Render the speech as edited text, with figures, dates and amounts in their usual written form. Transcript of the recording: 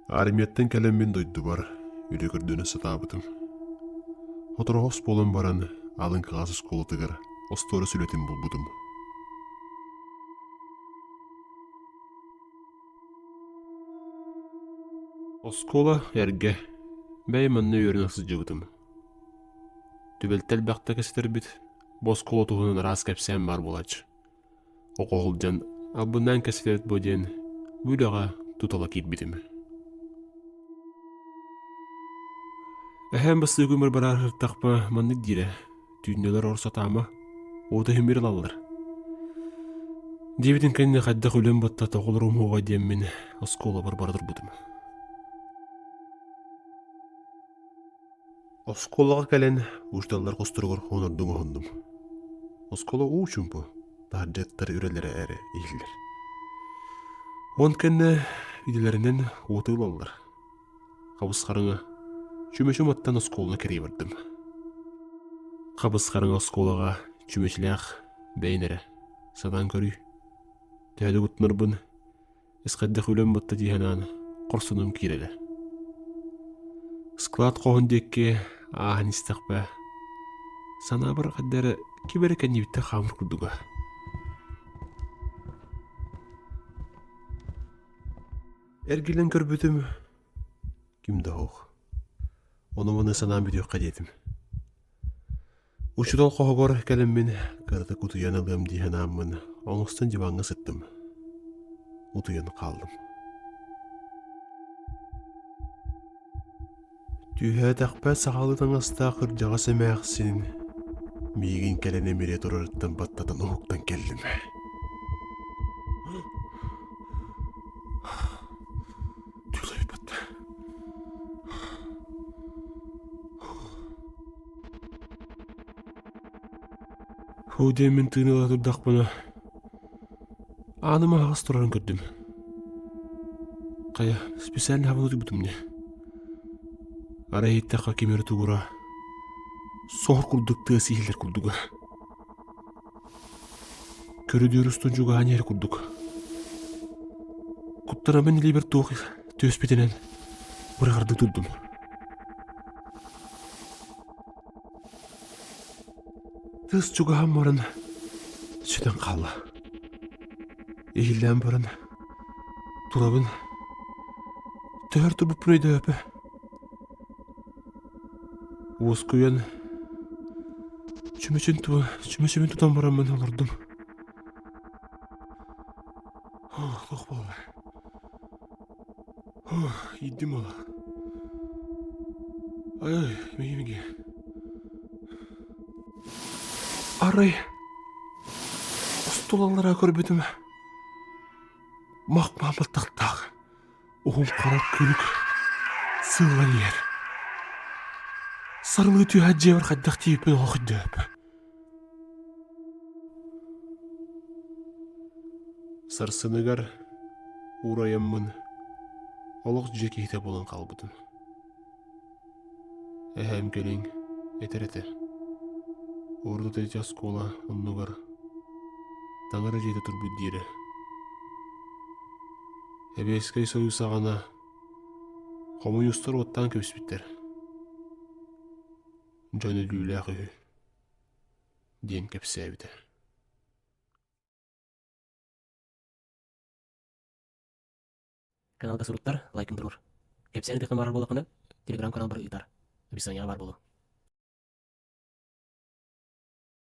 Армияттан кэлэммин дойдубар үлэ көрдөнө сатаабытым. Отороҕос буолан баран алын кылаас оскуолатыгар остуорас үлэтин булбутум. Оскуола эргэ, бэйэм манна үөрэнэ сылдьыбытым. Түбэлтэ элбэхтэ кэпсэтэрбит, бу оскуола туһунан араас кэпсээн баар буолааччы. Оҕо сылдьан албыннаан кэпсэтэрбит буо диэн бу үлэҕэ тутала киирбитим. Эһээм бастакы күммэр бараарыһыртахпына маннык диирэ: «Түүннэлэр ор сатаама, уоту иһимир ылаллар». Диэбитин кэннэ хайдах үлэм батта тоҕолор умуоҕа диэммин оскуолабар бара турбутум. Оскуолаҕа кэлэн учууталлар хосторугар хонордуҥ оһоннум. Оскуола уу чуумпу, таһырдьаттар үрэлэрэ эрэ иһиллэр. Он кэннэ идэлэринэн уоту ылаллар. Хабыс-хараҥа чүмэчи уматтан оскуоланы кэрийэ бардым. Хабыс-хараҥа оскуолаҕа чүмэчилээх бэйэн эрэ санаан көрүй. Төһө да куттанарбын ис хайдах үлэм батта дии санаан хорсунум киирэрэ. Склад хоһун диэки ааһан истэхпэ, санаабар хайда эрэ ким эрэ кэннибиттэн хаамар курдуга. Эргиллэн көрбүтүм, ким да суох. Ону-маны санаан бүтүөххэ диэтим. Учуутал хоһугар кэлэммин кыратык утуйан ылыам дии санааммын оҥостон диваҥҥа сыттым. Утуйан хааллым. Түһээтэхпэ сахалыы таҥастаах кырдьаҕас эмээхсин миигин кэлэн эмирэ турарыттан баттатан уһуктан кэллим. Түлэйбэт. Һуу диэммин тыын ыла турдахпына, ааным аһаҕас турарын көрдүм. Хайа, специально хабан утуйбутум дии. Арай иһиттэххэ ким эрэ тугура, соһор курдук тыас иһиллэр курдуга. Көрүдүөр устун чугаһаан иһэр курдук. Куттанабын илиибэр туох түөспүтүнэн быраҕардыы турдум. Тыас чугаһаан баран сүтэн хаалла. Иһиллээн баран турабын. Төһөр турбуппун өйдөөбөппүн. Уоскуйан чүмэчин чүмэчибин тутан бараммын олордум. Туох буолла? Иирдим ол. Ай, миги Арай остуол аллараа көрбүтүм мах-мах баттахтаах уһун хара күлүк сыыллан иһэр. Сарылыы түһээт дьиэбэр хайдах тиийбиппин олох өйдөөбөппүн. Сарсыныгар уурайаммын олох дьиэ киһитэ буолан хаалбытым. Эһээм кэлиҥ этэр этэ. Урут ити оскуола оннугар таҥара дьиэтэ турбут диирэ. Эбиэскэй Сойуус саҕана хомуньуустар уоттаан кэбиспиттэр. Дьон өлүүлээх үһү диэн кэпсээбитэ. Каналга суруттар, лайкын туруор. Кэпсээн этиэххин баҕарар буоллаххына, телеграм-каналбар ыытар. Описаниеҕа баар буолуо.